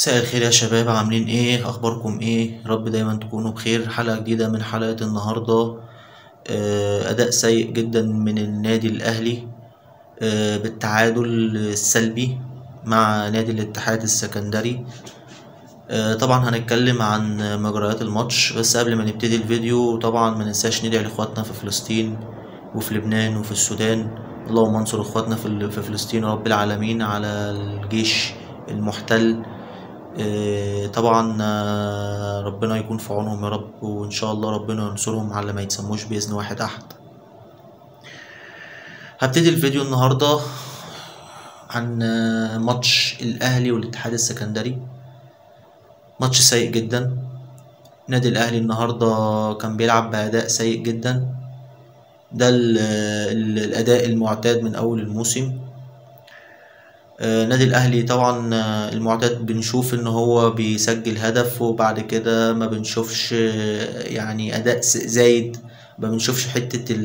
مساء الخير يا شباب، عاملين ايه؟ اخباركم ايه؟ رب دايما تكونوا بخير. حلقة جديدة من حلقة النهاردة. اداء سيء جدا من النادي الاهلي، بالتعادل السلبي مع نادي الاتحاد السكندري. طبعا هنتكلم عن مجريات الماتش، بس قبل ما نبتدي الفيديو طبعا ما ننساش ندعي لاخواتنا في فلسطين وفي لبنان وفي السودان. اللهم انصر اخواتنا في فلسطين رب العالمين على الجيش المحتل. طبعا ربنا يكون في عونهم يا رب، وان شاء الله ربنا ينصرهم على ما يتسموش باذن واحد احد. هبتدي الفيديو النهارده عن ماتش الاهلي والاتحاد السكندري. ماتش سيء جدا. نادي الاهلي النهارده كان بيلعب باداء سيء جدا، ده الاداء المعتاد من اول الموسم. نادي الاهلي طبعا المعتاد بنشوف ان هو بيسجل هدف وبعد كده ما بنشوفش يعني اداء زايد، ما بنشوفش حتة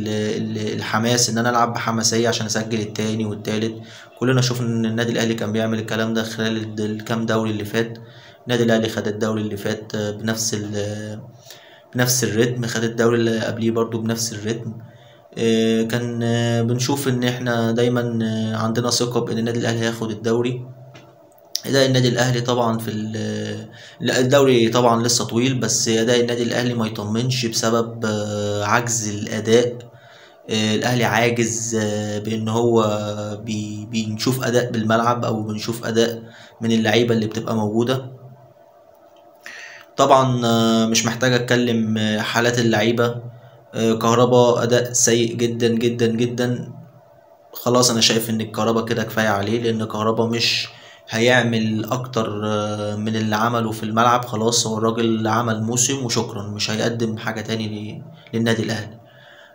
الحماس ان انا العب بحماسية عشان اسجل التاني والتالت. كلنا شفنا ان النادي الاهلي كان بيعمل الكلام ده خلال الكام دوري اللي فات. النادي الاهلي خد الدوري اللي فات بنفس الريتم، خد الدوري اللي قبليه برضو بنفس الريتم. كان بنشوف ان احنا دايما عندنا ثقة بان النادي الاهلي هياخد الدوري. اداء النادي الاهلي طبعا في الدوري طبعا لسه طويل، بس اداء النادي الاهلي ما يطمنش بسبب عجز الاداء. الاهلي عاجز بان هو بنشوف اداء بالملعب او بنشوف اداء من اللعيبة اللي بتبقى موجودة. طبعا مش محتاج اتكلم حالات اللعيبة. كهربا اداء سيء جدا جدا جدا. خلاص انا شايف ان الكهربا كده كفاية عليه، لان كهربا مش هيعمل اكتر من اللي عمله في الملعب. خلاص هو الراجل عمل موسم وشكرا، مش هيقدم حاجة تاني للنادي الاهلي.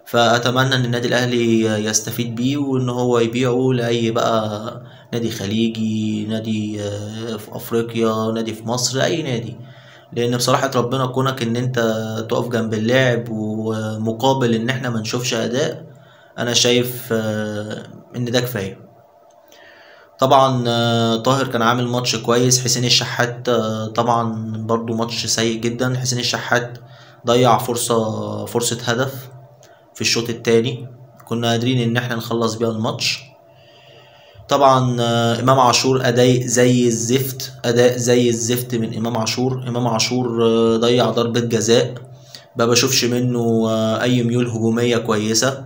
فاتمنى ان النادي الاهلي يستفيد بيه وان هو يبيعه لاي بقى نادي خليجي، نادي في افريقيا، نادي في مصر، اي نادي. لان بصراحة ربنا كونك ان انت تقف جنب اللاعب ومقابل ان احنا ما نشوفش اداء، انا شايف ان ده كفاية. طبعا طاهر كان عامل ماتش كويس. حسين الشحات طبعا برضو ماتش سيء جدا. حسين الشحات ضيع فرصة هدف في الشوط الثاني، كنا قادرين ان احنا نخلص بيها الماتش. طبعا امام عاشور اداء زي الزفت، اداء زي الزفت من امام عاشور. امام عاشور ضيع ضربة جزاء، ما بشوفش منه اي ميول هجومية كويسة.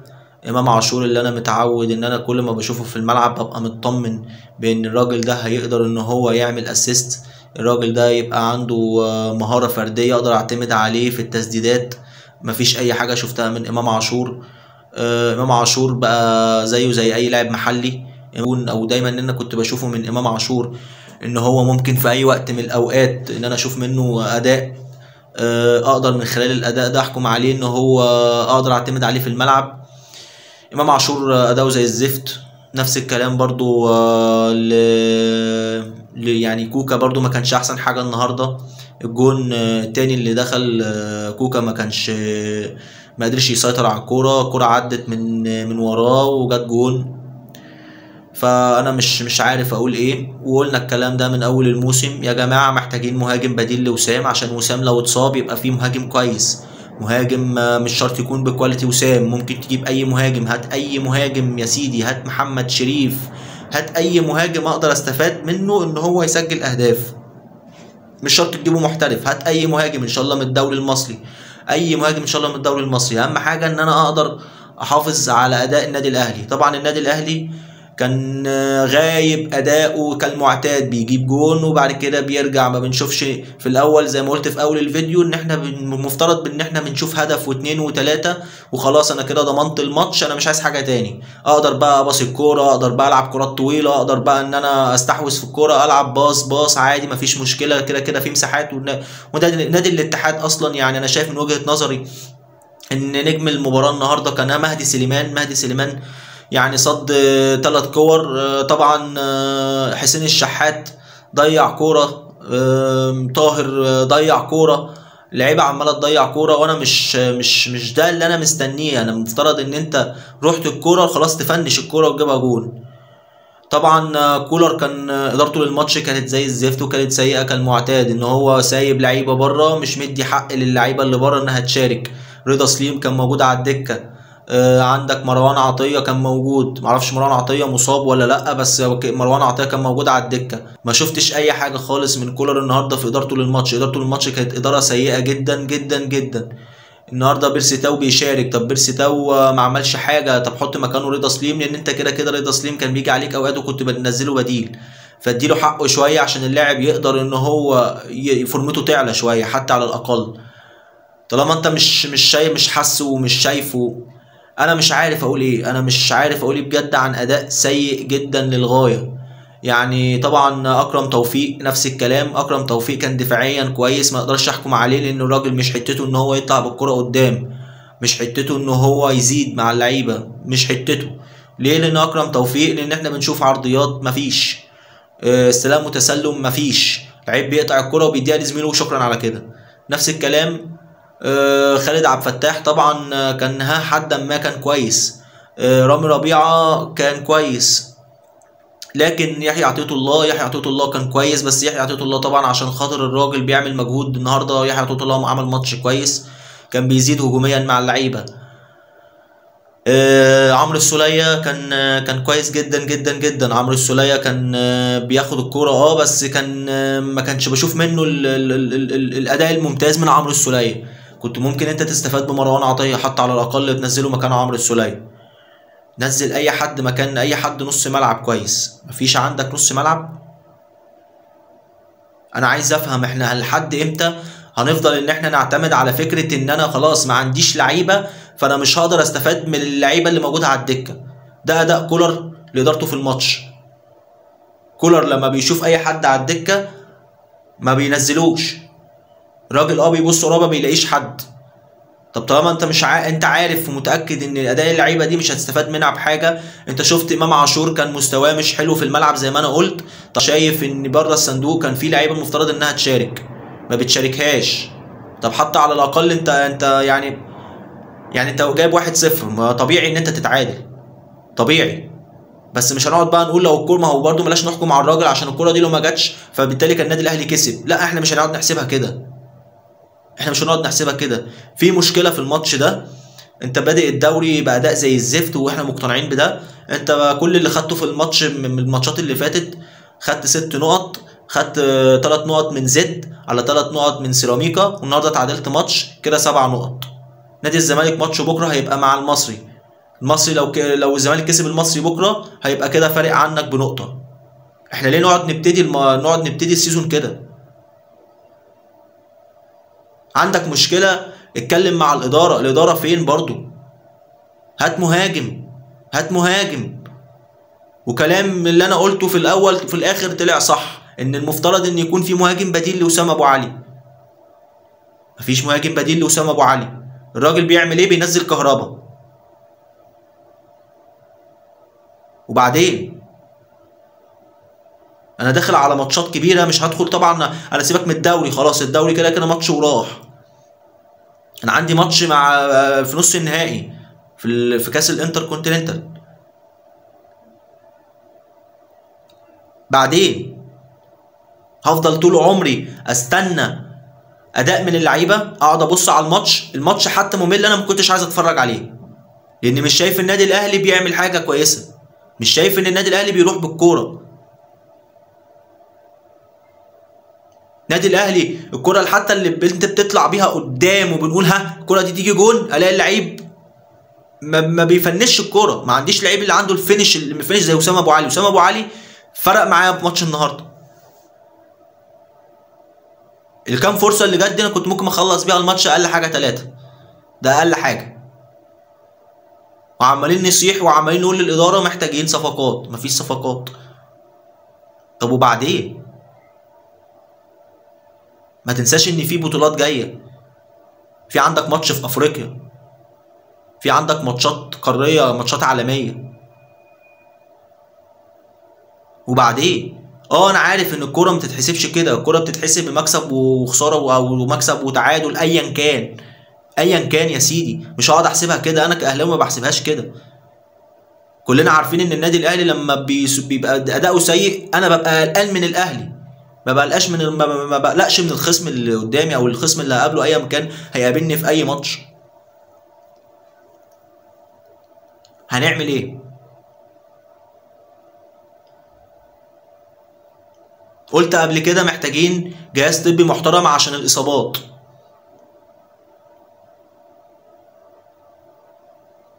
امام عاشور اللي انا متعود ان انا كل ما بشوفه في الملعب ببقى مطمن بان الراجل ده هيقدر ان هو يعمل assist، الراجل ده يبقى عنده مهارة فردية اقدر اعتمد عليه في التسديدات. مفيش اي حاجة شفتها من امام عاشور. امام عاشور بقى زيه زي اي لاعب محلي، او دايما ان انا كنت بشوفه من امام عاشور ان هو ممكن في اي وقت من الاوقات ان انا اشوف منه اداء اقدر من خلال الاداء ده احكم عليه ان هو اقدر اعتمد عليه في الملعب. امام عاشور اداؤه زي الزفت. نفس الكلام برضو يعني كوكا برضو ما كانش احسن حاجة النهارده. الجون التاني اللي دخل كوكا ما قدرش يسيطر على الكورة، الكورة عدت من وراه وجت جون. فانا مش عارف اقول ايه. وقلنا الكلام ده من اول الموسم يا جماعة، محتاجين مهاجم بديل لوسام، عشان وسام لو اتصاب يبقى فيه مهاجم كويس. مهاجم مش شرط يكون ب quality وسام، ممكن تجيب اي مهاجم، هات اي مهاجم يا سيدي، هات محمد شريف، هات اي مهاجم اقدر استفاد منه ان هو يسجل اهداف. مش شرط تجيبه محترف، هات اي مهاجم ان شاء الله من الدوري المصري، اي مهاجم ان شاء الله من الدوري المصري. اهم حاجة ان انا اقدر احافظ على اداء النادي الاهلي. طبعا النادي الاهلي كان غايب اداؤه كالمعتاد، بيجيب جون وبعد كده بيرجع. ما بنشوفش في الاول زي ما قلت في اول الفيديو ان احنا المفترض ان احنا بنشوف هدف واثنين وثلاثة وخلاص، انا كده ضمنت الماتش، انا مش عايز حاجة تاني. اقدر بقى اباص الكورة، اقدر بقى العب كرات طويلة، اقدر بقى ان انا استحوذ في الكورة، العب باص باص عادي مفيش مشكلة، كده كده في مساحات. وده نادي الاتحاد اصلا يعني انا شايف من وجهه نظري ان نجم المباراة النهارده كان مهدي سليمان. مهدي سليمان يعني صد 3 كور. طبعا حسين الشحات ضيع كورة، طاهر ضيع كورة، لعيبة عماله تضيع كورة، وانا مش ده اللي انا مستنيه. انا المفترض ان انت رحت الكورة وخلاص تفنش الكورة وتجيبها جون. طبعا كولر كان ادارته للماتش كانت زي الزفت وكانت سيئه كالمعتاد، ان هو سايب لعيبة بره، مش مدي حق للعيبة اللي بره انها تشارك. رضا سليم كان موجود على الدكة، عندك مروان عطية كان موجود، معرفش مروان عطية مصاب ولا لا، بس مروان عطية كان موجود على الدكة. ما شفتش اي حاجة خالص من كولر النهارده في ادارته للماتش. ادارته للماتش كانت ادارة سيئه جدا جدا جدا. النهارده بيرسي تاو بيشارك، طب بيرسي تاو ما عملش حاجة، طب حط مكانه رضا سليم، لان انت كده كده رضا سليم كان بيجي عليك اوقات وكنت بتنزله بديل، فاديله حقه شوية عشان اللاعب يقدر ان هو فورمته تعلى شوية حتى على الاقل. طالما انت مش شايف، مش حاسه ومش شايفه، انا مش عارف اقول ايه، انا مش عارف اقول ايه بجد عن اداء سيء جدا للغاية. يعني طبعا اكرم توفيق نفس الكلام، اكرم توفيق كان دفاعيا كويس، ما اقدرش احكم عليه لان الراجل مش حتته ان هو يطلع بالكرة قدام، مش حتته ان هو يزيد مع اللعيبة، مش حتته. ليه؟ لان اكرم توفيق، لان احنا بنشوف عرضيات مفيش، استلام وتسلم مفيش، لعيب بيقطع الكرة وبيديها لزميله وشكرا على كده. نفس الكلام خالد عبد الفتاح طبعا كان ها حدا ما كان كويس، رامي ربيعة كان كويس، لكن يحيى عطية الله، يحيى عطية الله كان كويس، بس يحيى عطية الله طبعا عشان خاطر الراجل بيعمل مجهود. النهارده يحيى عطية الله عمل ماتش كويس، كان بيزيد هجوميا مع اللعيبة. عمرو السوليه كان كويس جدا جدا جدا. عمرو السوليه كان بياخد الكورة بس كان ما كانش بشوف منه ال ال ال ال الاداء الممتاز من عمرو السوليه. كنت ممكن انت تستفاد بمروان عطية حتى على الاقل، تنزله مكان عمرو السوليه، نزل اي حد مكان اي حد نص ملعب كويس. مفيش عندك نص ملعب. انا عايز افهم احنا لحد امتى هنفضل ان احنا نعتمد على فكرة ان انا خلاص ما عنديش لعيبة، فانا مش هقدر استفاد من اللعيبة اللي موجودة على الدكة. ده اداء كولر لادارته في الماتش. كولر لما بيشوف اي حد على الدكة ما بينزلوش، الراجل بيبص وراه ما بيلاقيش حد. طب طالما انت مش انت عارف ومتاكد ان اداء اللعيبة دي مش هتستفاد منها بحاجة. انت شفت امام عاشور كان مستواه مش حلو في الملعب زي ما انا قلت، طب شايف ان بره الصندوق كان في لعيبة المفترض انها تشارك ما بتشاركهاش. طب حتى على الاقل انت يعني انت جايب 1-0، ما طبيعي ان انت تتعادل، طبيعي. بس مش هنقعد بقى نقول لو الكورة، ما هو برده بلاش نحكم على الراجل عشان الكورة دي لو ما جاتش فبالتالي كان النادي الاهلي كسب. لا، احنا مش هنقعد نحسبها كده، احنا مش هنقعد نحسبها كده. في مشكلة في الماتش ده، انت بادئ الدوري باداء زي الزفت واحنا مقتنعين بده. انت كل اللي خدته في الماتش من الماتشات اللي فاتت، خدت 6 نقط، خدت 3 نقط من زد على 3 نقط من سيراميكا، والنهارده اتعادلت ماتش كده 7 نقط. نادي الزمالك ماتشه بكره هيبقى مع المصري، المصري لو الزمالك كسب المصري بكره هيبقى كده فارق عنك بنقطة. احنا ليه نقعد نبتدي ال season كده؟ عندك مشكلة، اتكلم مع الادارة. الادارة فين برضو؟ هات مهاجم، هات مهاجم. وكلام اللي انا قلته في الاول في الاخر طلع صح، ان المفترض ان يكون في مهاجم بديل لأسامة ابو علي. مفيش مهاجم بديل لأسامة ابو علي. الراجل بيعمل ايه؟ بينزل كهربا. وبعدين انا داخل على ماتشات كبيرة، مش هدخل طبعا، انا سيبك من الدوري خلاص، الدوري كده كده ماتش وراح. انا عندي ماتش مع في نص النهائي في كاس الانتر كونتيننتال. بعدين هفضل طول عمري استنى اداء من اللعيبة، اقعد ابص على الماتش، الماتش حتى ممل انا ما كنتش عايز اتفرج عليه، لان مش شايف النادي الاهلي بيعمل حاجة كويسة، مش شايف ان النادي الاهلي بيروح بالكورة. نادي الاهلي الكره حتى اللي انت بتطلع بيها قدام وبنقول ها الكره دي تيجي جون، الاقي اللعيب ما بيفنش الكورة. ما عنديش لعيب اللي عنده ال finish، اللي finish زي اسامة ابو علي. اسامة ابو علي فرق معايا في ماتش النهارده. الكام فرصة اللي جت دي انا كنت ممكن اخلص بيها الماتش اقل حاجة 3، ده اقل حاجة. وعمالين نصيح وعمالين نقول للادارة محتاجين صفقات، مفيش صفقات. طب وبعدين؟ ما تنساش ان في بطولات جاية، في عندك ماتش في افريقيا، في عندك ماتشات قارية، ماتشات عالمية. وبعدين انا عارف ان الكورة ما بتتحسبش كده، الكورة بتتحسب بمكسب وخسارة او مكسب وتعادل، ايا كان، ايا كان يا سيدي، مش هقعد احسبها كده. انا كاهلاوي ما بحسبهاش كده. كلنا عارفين ان النادي الاهلي لما بيبقى اداؤه سيء انا ببقى قلقان من الاهلي، ما بقلقش من ما بقلقش من الخصم اللي قدامي او الخصم اللي هقابله ايا كان هيقابلني في اي ماتش. هنعمل ايه؟ قلت قبل كده محتاجين جهاز طبي محترم عشان الاصابات،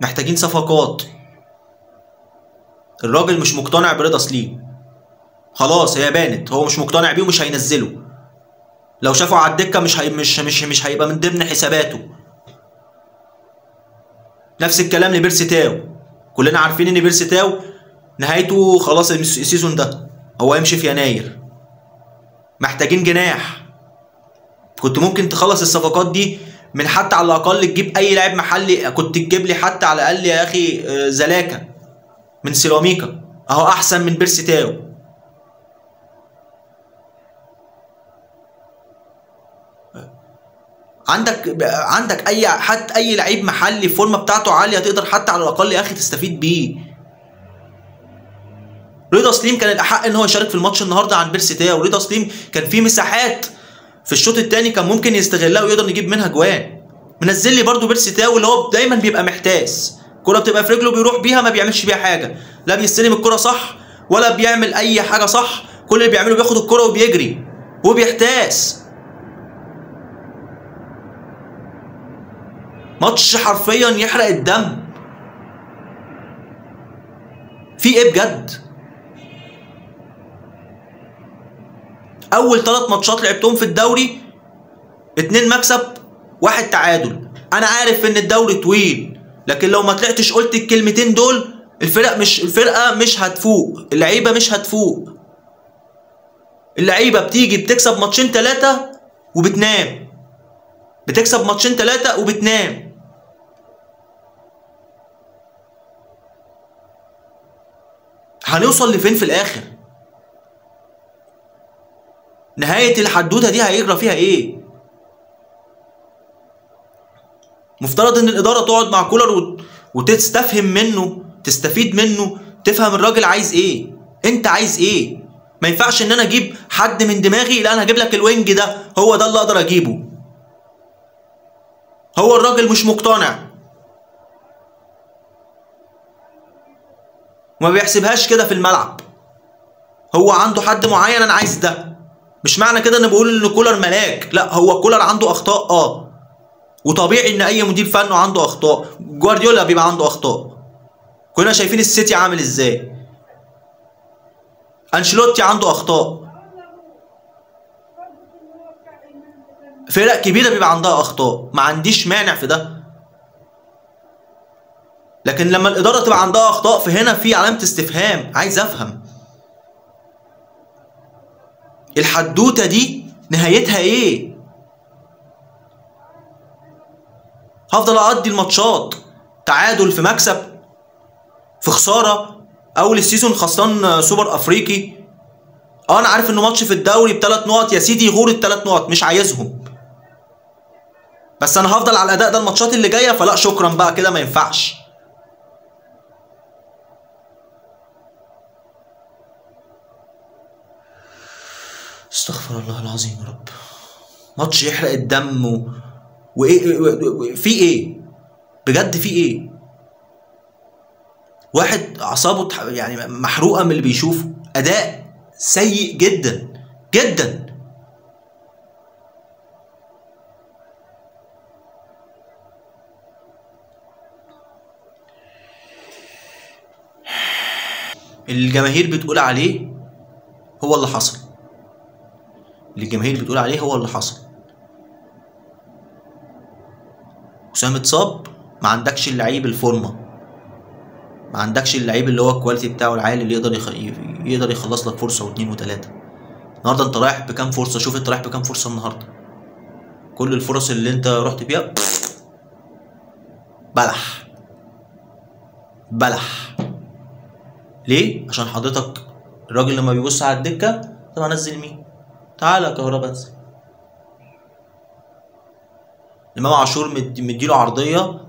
محتاجين صفقات. الراجل مش مقتنع برضا سليم، خلاص هي بانت، هو مش مقتنع بيه ومش هينزله. لو شافه على الدكة مش هي مش مش مش هيبقى من ضمن حساباته. نفس الكلام لبيرسي تاو، كلنا عارفين ان بيرسي تاو نهايته خلاص ال season ده، هو هيمشي في يناير. محتاجين جناح، كنت ممكن تخلص الصفقات دي من حتى على الاقل تجيب اي لاعب محلي، كنت تجيب لي حتى على الاقل يا اخي زلاكا من سيراميكا، اهو احسن من بيرسي تاو. عندك اي حتى اي لعيب محلي الفورمة بتاعته عالية تقدر حتى على الاقل يا اخي تستفيد بيه. رضا سليم كان الاحق ان هو يشارك في الماتش النهارده عن بيرسي تاو. رضا سليم كان في مساحات في الشوط الثاني كان ممكن يستغلها ويقدر يجيب منها جوان. منزل لي برده بيرسي تاو اللي هو دايما بيبقى محتاس، الكره بتبقى في رجله بيروح بيها ما بيعملش بيها حاجة، لا بيستلم الكره صح ولا بيعمل اي حاجة صح، كل اللي بيعمله بياخد الكره وبيجري وبيحتاس. ماتش حرفيا يحرق الدم. في ايه بجد؟ اول 3 ماتشات لعبتهم في الدوري 2 مكسب 1 تعادل. انا عارف ان الدوري طويل، لكن لو ما طلعتش قلت الكلمتين دول الفرقة مش هتفوق، اللعيبة مش هتفوق. اللعيبة بتيجي بتكسب ماتشين 3 وبتنام، بتكسب ماتشين 3 وبتنام. هنوصل لفين في الاخر؟ نهاية الحدوتة دي هيجرى فيها ايه؟ مفترض ان الادارة تقعد مع كولر وتستفهم منه، تستفيد منه، تفهم الراجل عايز ايه، انت عايز ايه. ما ينفعش ان انا اجيب حد من دماغي، لا انا هجيب لك ال wing ده، هو ده اللي اقدر اجيبه. هو الراجل مش مقتنع، وما بيحسبهاش كده في الملعب، هو عنده حد معين انا عايز ده. مش معنى كده ان بقول ان كولر ملاك، لا هو كولر عنده اخطاء وطبيعي ان اي مدير فني عنده اخطاء، جوارديولا بيبقى عنده اخطاء، كلنا شايفين السيتي عامل ازاي، انشيلوتي عنده اخطاء، فرق كبيرة بيبقى عندها اخطاء، ما عنديش مانع في ده. لكن لما الادارة تبقى عندها اخطاء فهنا في علامة استفهام، عايز افهم الحدوتة دي نهايتها ايه؟ هفضل اقضي الماتشات تعادل في مكسب في خسارة، اول ال season خسران سوبر افريقي، انا عارف انه ماتش في الدوري ب3 نقط يا سيدي، غور ال3 نقط مش عايزهم، بس انا هفضل على الاداء ده الماتشات اللي جاية، فلا شكرا بقى كده ما ينفعش. استغفر الله العظيم يا رب. ماتش يحرق الدم وايه في ايه بجد؟ في ايه؟ واحد اعصابه يعني محروقة من اللي بيشوفه، اداء سيء جدا جدا. الجماهير بتقول عليه هو اللي حصل، اللي الجماهير بتقول عليه هو اللي حصل. وسام اتصاب، ما عندكش اللعيب الفورمة، ما عندكش اللعيب اللي هو ال quality بتاعه العالي اللي يقدر يخلص لك فرصة واثنين وثلاثة. النهارده انت رايح بكام فرصة؟ شوف انت رايح بكام فرصة النهارده. كل الفرص اللي انت رحت بيها بلح بلح. ليه؟ عشان حضرتك الراجل لما بيبص على الدكة، طب هنزل مين؟ تعالى كهربا انزل. امام عاشور مديله عرضية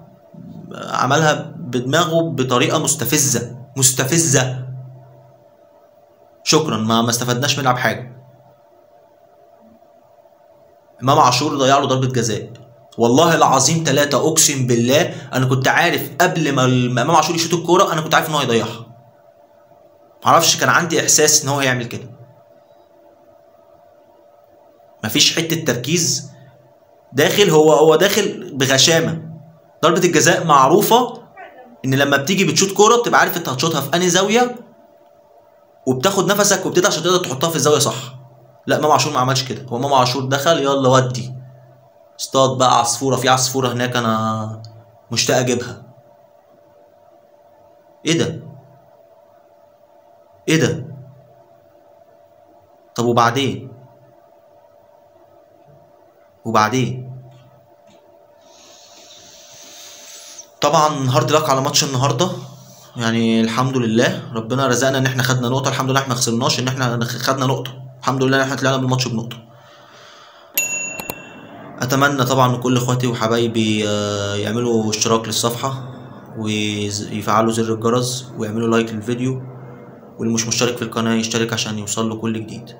عملها بدماغه بطريقة مستفزة مستفزة. شكرا، ما استفدناش منها بحاجة. امام عاشور ضيع له ضربه جزاء، والله العظيم 3، اقسم بالله انا كنت عارف قبل ما امام عاشور يشوط الكورة، انا كنت عارف ان هو هيضيعها. معرفش، كان عندي احساس ان هو هيعمل كده. مفيش حتة تركيز داخل، هو داخل بغشامه. ضربه الجزاء معروفة ان لما بتيجي بتشوط كورة بتبقى عارف انت هتشوطها في انهي زاوية، وبتاخد نفسك وبتدعي عشان تقدر تحطها في الزاوية صح. لا، امام عاشور ما عملش كده، هو امام عاشور دخل يلا ودي اصطاد بقى عصفوره، في عصفوره هناك انا مشتاق اجيبها. ايه ده؟ ايه ده؟ طب وبعدين؟ وبعدين طبعا hard luck على ماتش النهارده. يعني الحمد لله ربنا رزقنا ان احنا خدنا نقطة، الحمد لله احنا ما خسرناش، ان احنا خدنا نقطة، الحمد لله ان احنا طلعنا بالماتش بنقطة. اتمنى طبعا من كل اخواتي وحبايبي يعملوا اشتراك للصفحه ويفعلوا زر الجرس ويعملوا لايك للفيديو، واللي مش مشترك في القناة يشترك عشان يوصل له كل جديد.